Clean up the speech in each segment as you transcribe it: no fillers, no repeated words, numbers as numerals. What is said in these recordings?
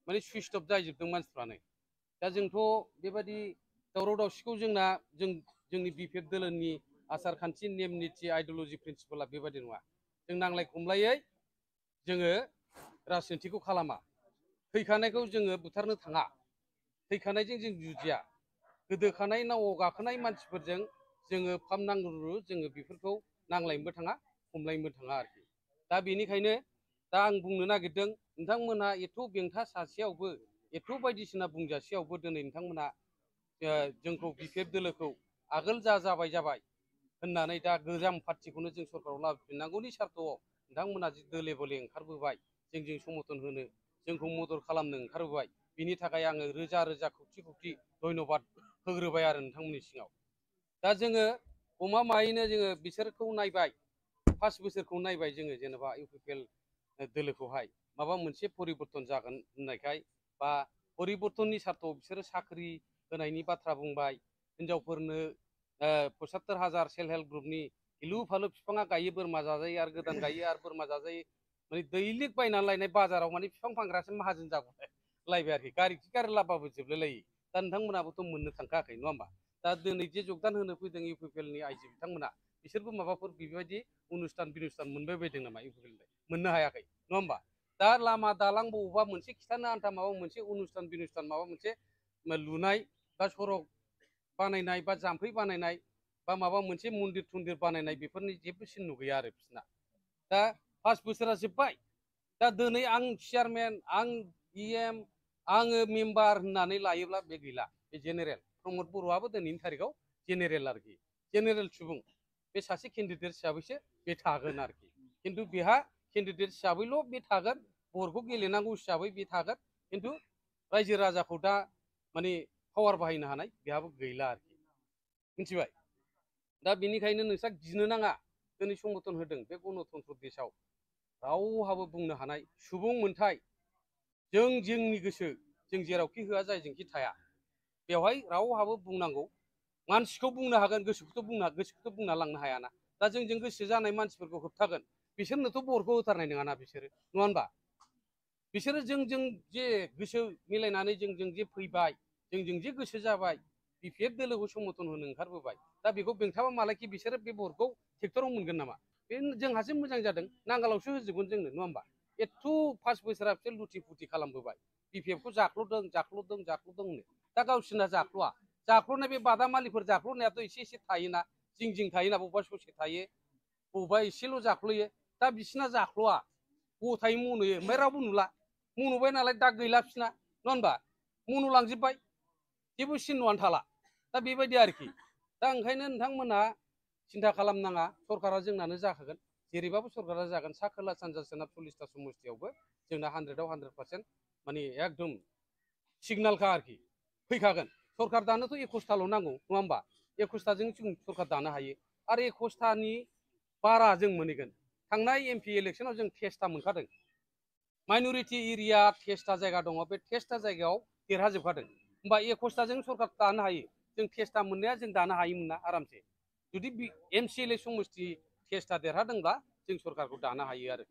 माने switch off जाजोबदों मानसिफ्रानो दा जोंथ' बेबायदि दावराव दावसिखौ जोंनि बिपिएफ दोलोनि आसार खान्थि नेम निथि आइडिअल'जि प्रिन्सिपाला बेबायदि नङा जों नांलाय खमलायै जोङो राजनितिखौ खालामा थैखानायखौ जोङो बुथारनो थाङा थैखानायजों जों जुजिया गोदोखानाय नावआव गाखोनाय मानसिफोरजों जोङो फाम नांगुरु जोङो बेफोरखौ नांलायनोबो थाङा खमलायनोबो थाङा आरोखि दा बेनिखायनो दा आं बुंनो नागिरदों नोंथांमोनहा एथ' बेंथा सासेयावबो एथ' बायदिसिना बुंजासेयावबो दिनै नोंथांमोना जोंखौ बिपिएफ दोलोखौ आगोल जाबाय होननानै दा गोजाम पार्टिखौनो जों सरकाराव लाबोफिननांगौनि सार्थ'आव नोंथांमोना जि दोले बोले ओंखारबोबाय जोंजों समर्थन होनो जोंखौ मदद खालामनो ओंखारबोबाय बिनि थाखाय आङो रोजा रोजा खौथि खौथि धन्यबाद होग्रोबाय आरो नोंथांमोननि सिङाव दा जोङो गमामायैनो जोङो बिसोरखौ नायबाय 5 बोसोरखौ नायबाय जोङो जेनेबा इउपिपिएल दोलोखौहाय माबा मोनसे परिबर्तन जागोन होननायखाय बा परिबर्तननि सार्थ'आव बिसोरो साख्रि होनायनि बाथ्रा बुंबाय हिनजावफोरनो 75,000 सेल्फ हेल्प ग्रुपनि गिलु फालु बिफाङा गायो बोरमा जाजायो आरो गोदान गायो आरो बोरमा जाजायो माने दैलिक बायनानै लायनाय बाजाराव माने बिफां फानग्रासो माहाजोन जाबाय लायबाय आरोखि गारि लाबाबो जोबलाय लायो दा नोंथांमोनाबोथ' मोननो थांखायाखै नङा होमबा दा दिनै जे जगदान होनो फैदों इउपिपिएलनि आइजो बिथांमोना बिसोरबो माबाफोर बेबायदि अनुस्थान बिनुस्थान मोनबाय बायदों नामा इउपिपिएलनिफ्राय मोननो हायाखै नङा होमबा दा लामा दालां बबावबा मोनसे खिथानो आन्था माबा मोनसे अनुस्थान बिनुस्थान माबा मोनसे लुनाय बा सरक बानायनाय बा जाम्फै बानायनाय बा माबा मोनसे मन्दिर थन्दिर बानायनाय बेफोरनि जेबो सिन गैया आरो बिसोरना दा 5 बोसोरा जोब्बाय दा दिनै आं चेयारमेन आं इएम आङो मेम्बार होननानै लायोब्ला बे गैला बे जेनेरेल प्रमद बर'आबो दिनैनि थारिखआव जेनेरेल आरोखि जेनेरेल सुबुं बे सासे केन्डिडेट हिसाबैसो बे थागोन आरोखि खिन्थु बेहा केन्डिडेट हिसाबैल' बे थागोन बरखौ गेलेनांगौ हिसाबै बे थागोन खिन्थु रायजो राजाखौ दा माने पावार बाहायनो हानाय बेहाबो गैला आरोखि मिथिबाय दा बेनिखायनो नोंस्रा गिनो नाङा दिनै समर्थन होदों बे गणतन्त्र देशआव रावहाबो बुंनो हानाय सुबुं मोनथाय जोंनि गोसो जों जेरावखि होआ जायजोंखि थाया बेवहाय रावहाबो बुंनांगौ मानसिखौ बुंनो हागोन गोसोखौथ' बुंना लांनो हायाना दा जोंजों गोसो जानाय मानसिफोरखौ होबथागोन बिसोरनोथ' बरखौ होथारनाय नङाना बिसोरो नङा होनबा बिसोरो जोंजों जे गोसो मिलायनानै जोंजों जे फैबाय जोंजों जे गोसो जाबाय बिपिएफ दोलोखौ समर्थन होनो ओंखारबोबाय दा बेखौ बेंथाबा मालायखि बिसोरो बे बरखौ ट्रेक्टराव मोनगोन नामा बे जोंहासो मोजां जादों नांगालावसो होजोबगोन जोंनो नङा होमबा एथ' 5 बोसोरा बिसोर लुथि फुथि खालामबोबाय बिपिएफखौ जाख्ल'दों होनो दा गावसोरना जाख्ल'नाय बे बादामालिफोर जाख्ल'नायाथ' एसे थायोना जिं थायोना बबेबा ससे थायो बबेबा एसेल' जाख्ल'यो दा बिसिना जाख्ल'आ गथायै मन'यो ओमफ्राय रावबो नुला मन'बाय नालाय दा गैला बिसिना नङा होनबा मन'लांजोब्बाय जेबो सिन्न'आनो थाला दा बेबायदि आरोखि दा ओंखायनो नोंथांमोनहा सिन्था खालामनाङा सरकारा जोंनानो जाखागोन जेरैबाबो सरकारा जागोन सा खोला सानजा सोनाब 40टा समस्तियावबो जोंना 100आव 100% माने एकदम सिगनालखा आरोखि फैखागोन सरकार दानोथ' 21थाल' नांगौ नङा होमबा 21थाजों जों सरकार दानो हायो आरो 21थानि बारा जों मोनहैगोन थांनाय एमपि इलेक्सनाव जों 13टा मोनखादों माइन'रिटि एरिया 13टा जायगा दङ बे 13टा जायगायाव देरहाजोबखादों होमबा 21थाजों सरकार दानो हायो जों 13टा मोननाया जों दानो हायोमोन ना आरामसे जुदि एमसिएलए समस्ति 13टा देरहादोंब्ला जों सरकारखौ दानो हायो आरो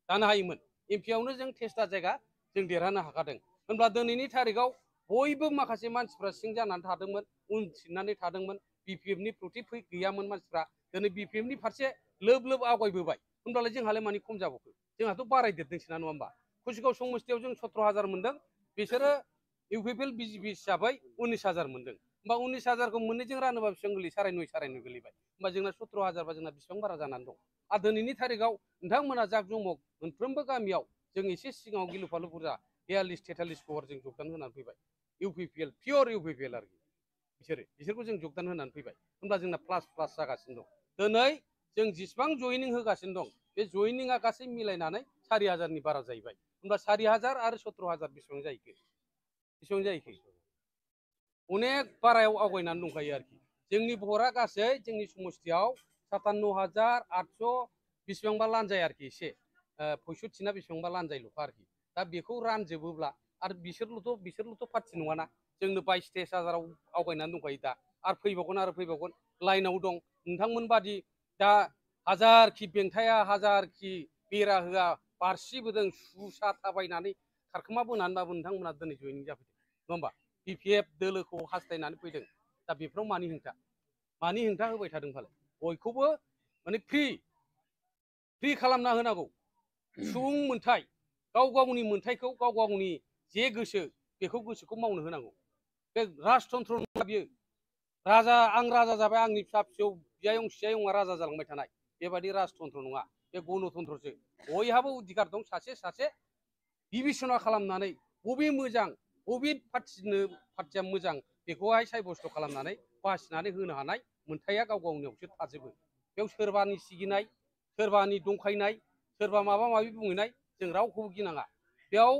दानो हायोमोन एमपियावनो जों 13टा जायगा जों देरहानो हाखादों होनब्ला दिनैनि थारिखआव बयबो माखासे मानसिफ्रा सिं जानानै थादोंमोन उन सिननानै थादोंमोन बिपिएफनि प्रति गैयामोन मानसिफ्रा दिनै बिपिएफनि फारसे लोब आवगायबोबाय होनब्लालाय जोंहालाय मानि खम जाबावखो जोंहाथ' बारायदेरदोंसो ना नङा होमबा कुसिगाव समस्तियाव जों 17,000 मोनदों बिसोरो इउपिपिएल बिजेपि हिसाबै 19,000 मोनदों होमबा 19,000खौ मोननैजों रानोबा बेसेबां गोलैयो 9.5 गोलैबाय होमबा जोंना 17,000 बा जोंना बेसेबां बारा जानानै दं आरो दिनैनि थारिखआव नोंथांमोना जाकजमक मोनफ्रोमबो गामियाव जों एसे सिगाङाव गिलु फालु बुरजा 42-43 खबर जों जगदान होनानै फैबाय इउपिपिएल पियर इउपिपिएल आरोखि बिसोरखौ जों जगदान होनानै फैबाय होनब्ला जोंना प्लास जागासिनो दं दिनै जों जेसेबां जयनिं होगासिनो दं बे जयनिंआ गासै मिलायनानै 4,000नि बारा जाहैबाय होनब्ला 4,000 आरो 17,000 बेसेबां जाहैखो अनेक बारायाव आवगायनानै दंखायो आरोखि जोंनि भरा गासै जोंनि समस्तियाव 57,800 बेसेबांबा लानजाय आरोखि एसे 65 ना बेसेबांबा लानजायल'खा आरोखि दा बेखौ रानजोबोब्ला आरो बिसोरल'थ' पार्टि नङाना जोंनो 22,000 आवगायनानै दंखायो दा आरो फैबावगोन लाइनाव दं नोंथांमोन बादि दा हाजारखि बेंथाया हाजारखि बेरा होआ बारसिबोदों सुसा थाबायनानै खारखोमा बोनानैबाबो नोंथांमोना दिनै जयनिं जाफैदों नङा होमबा BPF दोलोखौ हास्थायनानै फैदों दा बेफोराव मानि हेंथा होबाय थादों फालाय बयखौबो माने फ्रि खालामना होनांगौ सुबुं मोनथाय गाव गावनि मोनथायखौ गाव गावनि जे गोसो बेखौ गोसोखौ मावनो होनांगौ बे राजतन्त्र नङा बियो राजा आं राजा जाबाय आंनि फिसा फिसौ बियायं सियायंआ राजा जालांबाय थानाय बेबादि राजतन्त्र नङा बे गणतन्त्रसो बयहाबो अधिकार दं सासे बिबिसना खालामनानै बबे मोजां बबे पार्टिया मोजां बेखौहाय सायबस्थ' खालामनानै बासिनानै होनो हानाय मोनथाया गाव गावनियावसो थाजोबो बेयाव सोरबानि सिगिनाय सोरबानि दंखायनाय सोरबा माबा माबि बुंहैनाय जों रावखौबो गिनाङा बेयाव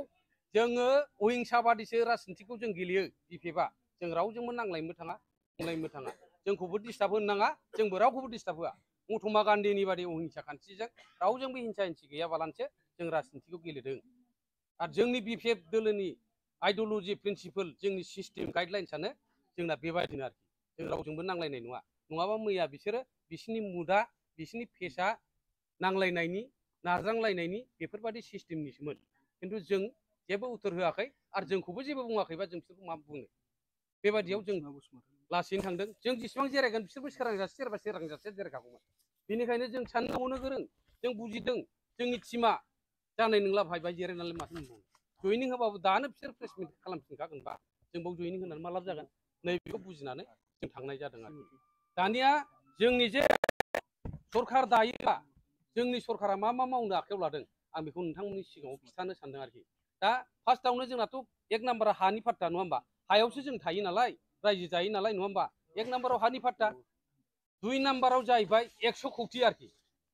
जोङो अहिंसाबादिसो राजनितिखौ जों गेलेयो BPFआ जों रावजोंबो नांलायनोबो थाङा बुंलायनोबो थाङा जोंखौबो डिस्टार्ब होनो नाङा जोंबो रावखौबो डिस्टार्ब होआ महात्मा गान्धीनि बादि अहिंसा खान्थिजों रावजोंबो हिंसा हिंसि गैयाबालानोसो जों राजनितिखौ गेलेदों आरो जोंनि BPF दोलोनि आइडिअलजि प्रिन्सिपल जोंनि सिस्टेम गाइडलाइन्सआनो जोंना बेबायदिनो आरोखि जों रावजोंबो नांलायनाय नङा नङाबा मैया बिसोरो बिसिनि मुदा बिसिनि फेसा नांलायनायनि नारजांलायनायनि बेफोरबायदि सिस्टेमनिसोमोन खिन्थु जों जेबो उत्तर होआखै आरो जोंखौबो जेबो बुङाखैबा जों बिसोरखौ मा बुंनो बेबायदियाव जों लासैनो थांदों जों जेसेबां जिरायगोन बिसोरबो सोरांजासे जिरायखागौमोन बेनिखायनो जों साननो हनो गोरों जों बुजिदों जोंनि टिमा जानाय नंला भाइ जिरायनानै माथो मोनबावो जयनिं होबाबो दानो बिसोर प्रेस मिट खालामफिनखागोनबा जों बाव जयनिं होनानै मा लाब जागोन नैबेखौ बुजिनानै जों थांनाय जादों आरोखि दानिया जोंनि जे सरखार दायोबा जोंनि सरकारा मा मावनो आखायाव लादों आं बेखौ नोंथांमोननि सिगाङाव खिथानो सानदों आरोखि दा फार्स्टआवनो जोंनाथ' एक नाम्बारा हानि फाट्टा नङा होमबा हायावसो जों थायो नालाय रायजो जायो नालाय नङा होमबा एक नाम्बाराव हानि फाट्टा दुइ नाम्बाराव जाहैबाय 100 कौटि आरोखि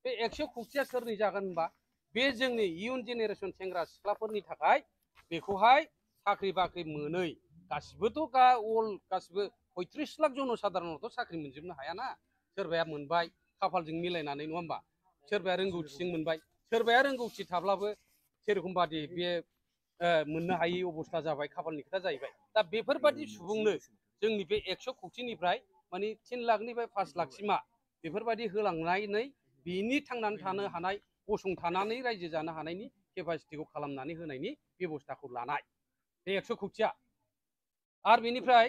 बे 100 कौटिया सोरनि जागोन होनबा बे जोंनि इयुन जेनेरेसन सेंग्रा सिख्लाफोरनि थाखाय बेखौहाय साख्रि बाख्रि मोनै गासिबोथ' गासिबो 35 लाख जनसाधारनावथ' साख्रि मोनजोबनो हायाना सोरबाया मोनबाय खाफालजों मिलायनानै नङा होमबा सोरबाया रोंगौथिजों मोनबाय सोरबाया रोंगौथि थाब्लाबो जेरखम बादि बे मोननो हायि अबस्था जाबाय खाफालनि खोथा जाहैबाय दा बेफोरबादि सुबुंनो जोंनि बे 100 कौटिनिफ्राय माने 3 लाखनिफ्राय 5 लाखसिमा बेफोरबादि होलांनानै बिनि थांनानै थानो हानाय गसंथानानै रायजो जानो हानायनि केपासिटिखौ खालामनानै होनायनि बेबस्थाखौ लानाय बे 100 कौटिया आरो बेनिफ्राय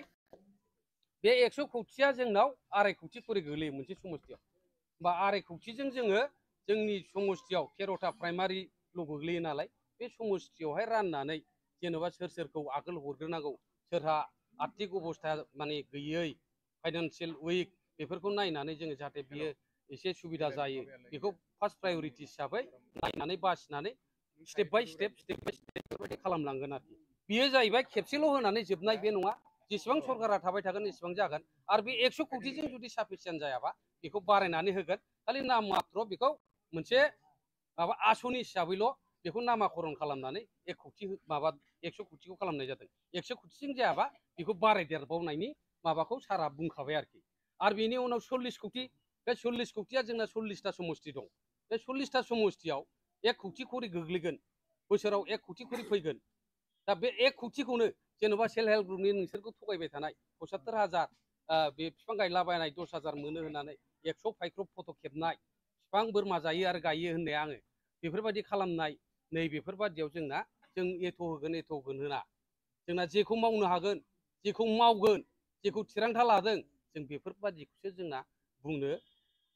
बे 100 कौटिया जोंनाव 2.5 कौटि खरि गोलैयो मोनसे समस्थियाव बा 2.5 कौटिजों जोङो जोंनि समस्थियाव 13टा प्राइमारिल' गोग्लैयो नालाय बे समस्थियावहाय राननानै जेनेबा सोरखौ आगोल हरग्रोनांगौ सोरहा आर्थिक अबस्था माने गैयै फाइनान्सियेल उइक बेफोरखौ नायनानै जोङो जाहाथे बियो एसे सुबिदा जायो बेखौ फार्स्ट प्रायोरिटि हिसाबै नायनानै बासिनानै स्टेप बाय स्टेप बेफोरबायदि खालामलांगोन आरोखि बियो जाहैबाय खेबसेल' होनानै जोबनाय बे नङा जेसेबां सरकारा थाबाय थागोन एसेबां जागोन आरो बे 100 कौटिजों जुदि साफिसियेन्ट जायाबा बेखौ बारायनानै होगोन खालि नाम मात्र बेखौ मोनसे माबा आसनि हिसाबैल' बेखौ नामाकरन खालामनानै 1 कौटि माबा 100 कौटिखौ खालामनाय जादों 100 कौटिजों जायाबा बेखौ बारायदेरबावनायनि माबाखौ सारा बुंखाबाय आरोखि आरो बेनि उनाव 40 कौटि बे 40 कौटिया जोंना 40टा समस्ति दं बे 40टा समस्तियाव 1 कौटि खरि गोग्लैगोन बोसोराव 1 कौटि खरि फैगोन दा बे 1 कौटिखौनो जेनेबा सेल्फ हेल्प ग्रुपनि नोंसोरखौ थगायबाय थानाय 75,000 बे बिफां गायलाबायनाय 10,000 मोनो होननानै 100 फाइख्रब फट' खेबनाय बिफां बोरमा जायो आरो गायो होननाय आङो बेफोरबायदि खालामनाय नै बेफोरबायदियाव जोंना जों एथ' होगोन होना जोंना जेखौ मावनो हागोन जेखौ मावगोन जेखौ थिरांथा लादों जों बेफोरबायदिखौसो जोंना बुंनो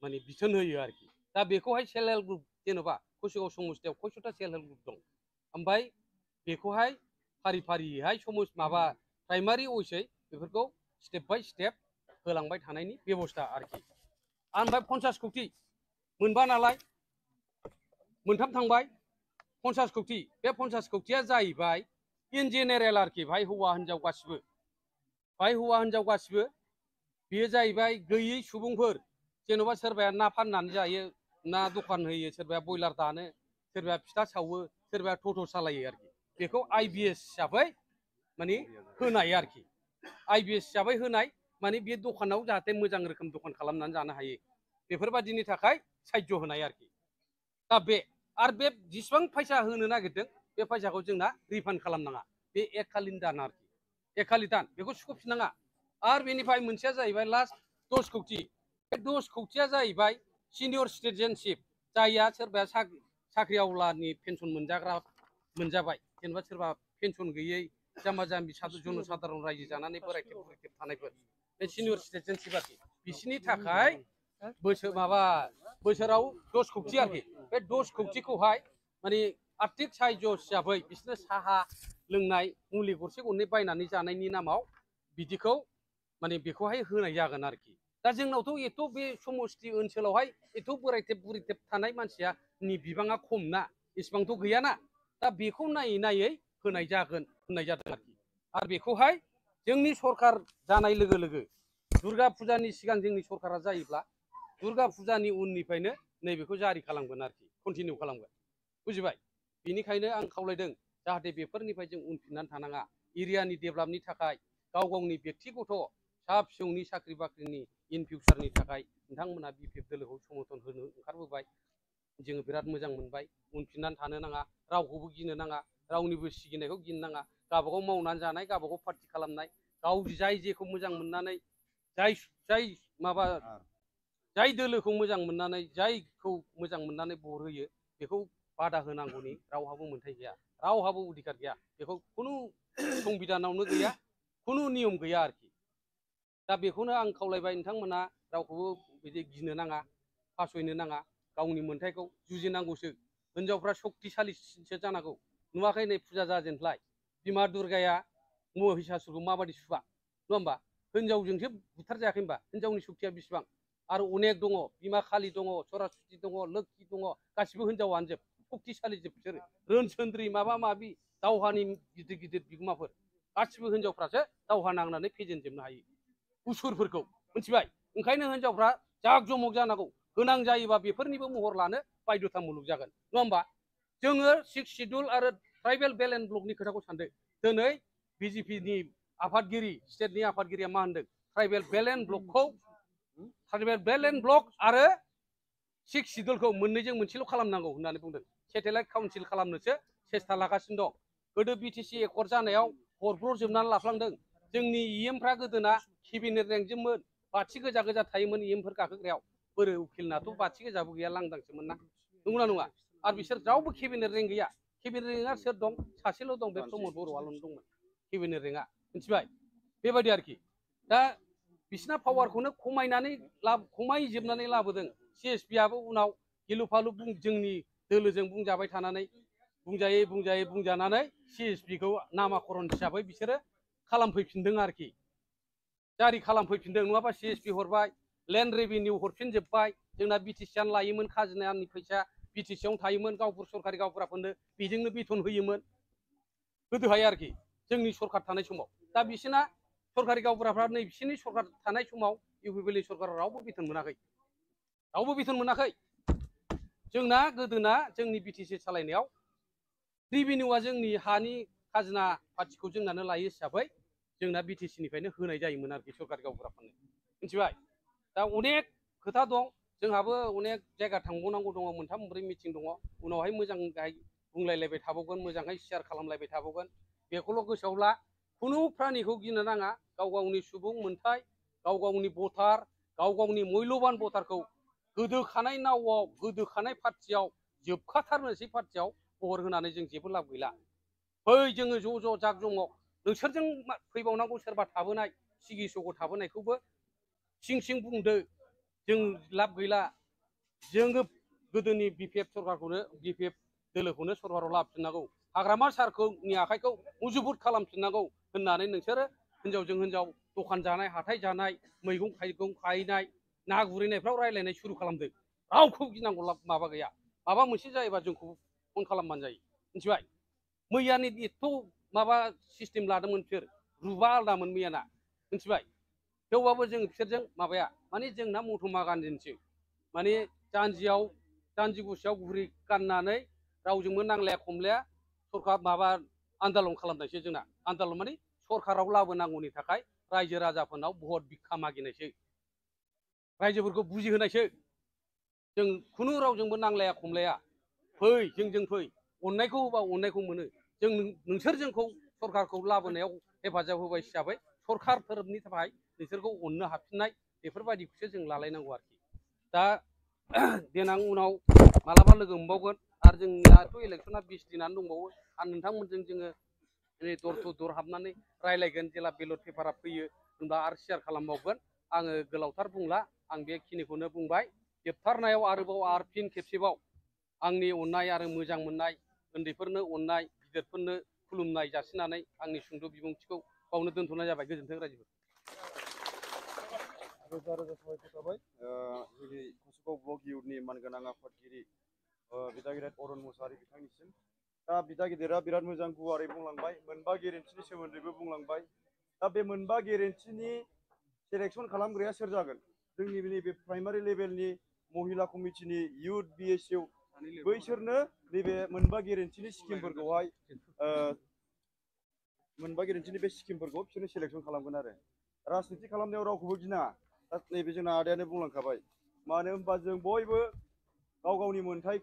माने बिथोन होयो आरोखि दा बेखौहाय सेल्फ हेल्प ग्रुप जेनेबा कसुगाव समस्तियाव 61टा सेल्फ हेल्प ग्रुप दं ओमफ्राय बेखौहाय फारि फारियैहाय माबा प्राइमारि अइसै बेफोरखौ स्टेप बाय स्टेप होलांबाय थानायनि बेबस्था आरोखि ओमफ्राय 50 कौटि मोनबा नालाय मोनथाम थांबाय 50 कौटि बे 50 कौटिया जाहैबाय इन जेनेरेल आरोखि भाइ हौवा हिनजाव गासिबो बेयो जाहैबाय गैयै सुबुंफोर जेन'बा सोरबाया ना फाननानै जायो ना दखान होयो सोरबाया बयलार दानो सोरबाया फिथा सावो सोरबाया टट' सालायो आरोखि बेखौ IBS हिसाबै माने होनाय आरोखि IBS हिसाबै होनाय माने बे दखानाव जाहाथे मोजां रोखोम दखान खालामनानै जानो हायो बेफोरबायदिनि थाखाय सायज होनाय आरोखि दा बे आरो बे जेसेबां फैसा होनो नागिरदों बे फैसाखौ जोंना रिफान्ड खालामनाङा बे एकखालिनि दान आरोखि एकखालि दान बेखौ सुख'फिननाङा आरो बेनिफ्राय मोनसेया जाहैबाय लास्ट 10 कौटि बे 10 कौटिया जाहैबाय सिनियर सिटिजेनशिप जायहा सोरबाया साख्रि आवलानि पेन्सन मोनजाबाय जेनेबा सोरबा पेन्सन गैयै जाम्बा जाम्बि जनसाधारन रायजो जानानै बोरायथेब बुरैथेब थानायफोर बे सिनियर सिटिजेनशिप आरोखि बिसोरनि थाखाय बोसोराव 10 कौटि आरोखि बे 10 कौटिखौहाय माने आर्थिक साहाय्य हिसाबै बिसोरनो साहा लोंनाय मुलि गरसे गरनै बायनानै जानायनि नामाव बिदिखौ माने बेखौहाय होनाय जागोन आरोखि दा जोंनावथ' एथ' बे समस्ति ओनसोलावहाय एथ' बोरायथेब बुरैथेब थानाय मानसियानि बिबाङा खम ना इसिबांथ' गैयाना दा बेखौ नायै नायै होनाय जागोन होननाय जादों आरोखि आरो बेखौहाय जोंनि सरकार जानाय लोगो लोगो दुर्गा फुजानि सिगां जोंनि सरकारा जायोब्ला दुर्गा फुजानि उननिफ्रायनो नैबेखौ जारि खालामगोन आरोखि कन्टिनिउ खालामगोन बुजिबाय बेनिखायनो आं खावलायदों जाहाथे बेफोरनिफ्राय जों उनफिननानै थानाङा एरियानि डेभेलपनि थाखाय गाव गावनि बेक्तिगत फिसा फिसौनि साख्रि बाख्रिनि इन फिउचारनि थाखाय नोंथांमोना बिपिएफ दोलोखौ समर्थन होनो ओंखारबोबाय जोङो बिराद मोजां मोनबाय उनफिननानै थानो नाङा रावखौबो गिनो नाङा रावनिबो सिगिनायखौ गिनो नाङा गावबागाव मावनानै जानाय गावबागाव पार्टि खालामनाय गाव जाय जेखौ मोजां मोननानै जाय दोलोखौ मोजां मोननानै जायखौ मोजां मोननानै भट होयो बेखौ बादा होनांगौनि रावहाबो मोन्थाय गैया रावहाबो अधिकार गैया बेखौ खुनु संबिधानावनो गैया खुनु नियम गैया आरोखि दा बेखौनो आं खावलायबाय नोंथांमोना रावखौबो बिदि गिनो नाङा फासयनो नाङा गावनि मोन्थायखौ जुजिनांगौसो हिनजावफ्रा सक्तिशालिसो जानांगौ नुवाखै नै फुजा जाजेनफ्लाय बिमा दुर्गाया महिषासुरखौ माबादि सुवा नङा होमबा हिनजावजोंसो बुथार जायाखै होमबा हिनजावनि सक्तिया बेसेबां आरो अनेक दङ बिमा कालि दङ सरासति दङ लोक्षि दङ गासिबो हिनजावानो जोब सक्तिशालि जोब बिसोरो रोनसोन्द्रि माबा माबि दावहानि गिदिर गिदिर बिगोमाफोर गासिबो हिनजावफ्रासो दावहा नांनानै फेजेनजोबनो हायो उसुरफोरखौ मिथिबाय ओंखायनो हिनजावफ्रा जाग जमग जानांगौ गोनां जायोबा बेफोरनिबो महर लानो बायध'था मुलुग जागोन नङा होमबा जोङो 6 शिड्युल आरो ट्राइबेल बेल एन्ड ब्लकनि खोथाखौ सानदों दिनै बिजेपिनि आफादगिरि स्टेटनि आफादगिरिया मा होनदों ट्राइबेल बेल एन्ड ब्लक आरो 6 शिड्युलखौ मोननैजों मोनसेल' खालामनांगौ होननानै बुंदों सेटेलाइट काउन्सिल खालामनोसो सेस्था लागासिनो दं गोदो बिटिसि एकर्ड जानायाव हरब्रजोबनानै लाफ्लांदों जोंनि इएमफ्रा गोदोना केबिनेट रेंकजोंमोन बाथि गोजा गोजा थायोमोन इएमफोर गाखोग्रायाव बोरो उकिलनाथ' बाथि गोजाबो गैया लांदांसोमोन ना नंगौना नङा आरो बिसोर रावबो केबिनेट रेंक गैया केबिनेट रेंकआ सोर दं सासेल' दं बे प्रमद बर'आल' दंमोन केबिनेट रेंकआ मिथिबाय बेबायदि आरोखि दा बिसिना पावारखौनो खमायजोबनानै लाबोदों सिएसपिआबो उनाव गिलु फालु जोंनि दोलोजों बुंजाबाय थानानै बुंजानानै सिएसपिखौ नामाकरन हिसाबै बिसोरो खालामफैफिनदों आरोखि जारि खालामफैफिनदों नङाबा सिएसपि हरबाय लेन्ड रेभिनिउ हरफिनजोब्बाय जोंना बिटिसिआनो लायोमोन खाजोनानि फैसा बिटिसिआवनो थायोमोन गावफोर सरकारि गावफोराफोरनो बेजोंनो बेथन होयोमोन गोदोहाय आरोखि जोंनि सरकार थानाय समाव दा बिसोरना सरकारि गावफोराफ्रा नै बिसोरनि सरकार थानाय समाव इउपिपिएलनि सरकाराव रावबो बेथन मोनाखै जोंना गोदोना जोंनि बिटिसि सालायनायाव रेभिनिउआ जोंनि हानि खाजोना पार्टिखौ जोंनानो लायो हिसाबै जोंना बिटिसिनिफ्रायनो होनाय जायोमोन आरोखि सरकारि गावफोराफोरनो मिथिबाय दा अनेक खोथा दं जोंहाबो अनेक जायगा थांबावनांगौ दङ मोनथाम मोनब्रै मिटिं दङ उनावहाय मोजाङै बुंलायलायबाय थाबावगोन मोजाङै शेयार खालामलायबाय थाबावगोन बेखौल' गोसोआव ला खुनु प्रानिखौ गिनो नाङा गाव गावनि सुबुं मोनथाय गाव गावनि भटार गाव गावनि मैल'बान भटारखौ गोदोखानाय नावआव गोदोखानाय पार्टियाव जोबखाथारनोसै पार्टियाव भट होनानै जों जेबो लाब गैला फै जोङो ज' जाग जमग नोंसोरजों फैबावनांगौ सोरबा थाबोनाय सिगिसग' थाबोनायखौबो सिं बुंदो जों लाब गैला जोङो गोदोनि बिपिएफ सरकारखौनो बिपिएफ दोलोखौनो सरकाराव लाबोफिननांगौ हाग्रामा सारनि आखाइखौ मुजुबुद खालामफिननांगौ होननानै नोंसोरो हिनजावजों हिनजाव दखान जानाय हाथाय जानाय मैगं थाइगं खाहैनाय ना गुरहैनायफ्राव रायलायनाय सुरु खालामदों रावखौ गिनांगौ माबा गैया माबा मोनसे जायोबा जोंखौ फन खालामबानो जायो मिथिबाय मैयानि एथ' माबा सिस्टेम लादोंमोन बिसोर रुबा आलदामोन मैयाना मिथिबाय थेवबाबो जों बिसोरजों माबाया माने जोंना महात्मा गान्धीनिसो माने जानजि गुसेयाव घुरि गाननानै रावजोंबो नांलाया खमलाया सरकार माबा आन्दालन खालामनायसो जोंना आन्दालन माने सरकाराव लाबोनांगौनि थाखाय रायजो राजाफोरनाव भट भिक्षा मागिनायसो रायजोफोरखौ बुजिहोनायसो जों खुनु रावजोंबो नांलाया खमलाया फै जोंजों फै अननायखौ होबा अननायखौ मोनो जों नोंसोर जोंखौ सरकारखौ लाबोनायाव हेफाजाब होबाय हिसाबै सरकार धोरोमनि थाखाय नोंसोरखौ अननो हाफिननाय बेफोरबायदिखौसो जों लालायनांगौ आरोखि दा देनां उनाव मालाबा लोगो मोनबावगोन आरो जोंनियाथ' इलेक्सना 20 दिनानो दंबावो आरो नोंथांमोनजों जोङो दर टु दर हाबनानै रायलायगोन जेला बेलट पेपारा फैयो होनबा आरो शेयार खालामबावगोन आङो गोलावथार बुंला आं बेखिनिखौनो बुंबाय जोबथारनायाव आरोबाव आरो फिन खेबसेबाव आंनि अननाय आरो मोजां मोननाय उन्दैफोरनो अननाय गिदिरफोरनो खुलुमनाय जासिनानै आंनि सुंद' बिबुंथिखौ बावनो दोनथ'नाय जाबाय गोजोन्थों रायजोफोर रोजा रोजा साबायखर थाबाय जोंनि कसुगाव ब्लक इउथनि मानगोनां आफादगिरि बिदा गेदेर अरुण मुसाहारि बिथांनिसिम दा बिदा गेदेरा बिराद मोजां गुवारै बुंलांबाय मोनबा गेरेन्टिनि सोमोन्दैबो बुंलांबाय दा बे मोनबा गेरेन्टिनि सेलेक्सन खालामग्राया सोर जागोन जोंनि नैबे प्राइमारि लेभेलनि महिला कमिटिनि इउथ बिएसइउ बैसोरनो नैबे मोनबा गेरेन्टिनि स्किमफोरखौहाय मोनबा गेरेन्टिनि बे स्किमफोरखौ बिसोरनो सेलेक्सन खालामगोन आरो राजनिति खालामनायाव रावखौबो गिनाङा दा नैबे जोंना आदायानो बुंलांखाबाय मानो होनबा जों बयबो गाव गावनि मोन्थाय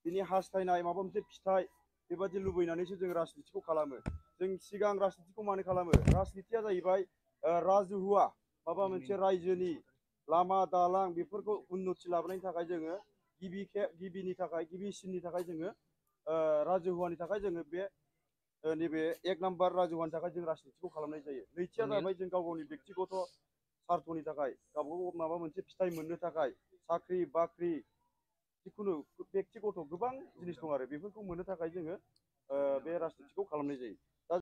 बिनि हास्थायनाय माबा मोनसे फिथाइ बेबादि लुबैनानैसो जों राजनितिखौ खालामो जों सिगां राजनितिखौ मानो खालामो राजनितिया जाहैबाय राजुहुवा माबा मोनसे रायजोनि लामा दालां बेफोरखौ उन्नति लाबोनायनि थाखाय जोङो गिबिसिननि थाखाय जोङो राजुहुवानि थाखाय जोङो बे नैबे एक नाम्बार राजुहुवानि थाखाय जों राजनितिखौ खालामनाय जायो नैथिया जाबाय जों गाव गावनि बेक्तिगत सार्थनि थाखाय गावबागाव माबा मोनसे फिथाइ मोननो थाखाय साख्रि बाख्रि जिखुनु बेक्तिगत गोबां जिनिस दं आरो बेफोरखौ मोननो थाखाय जोङो बे राजनितिखौ खालामनाय जायो।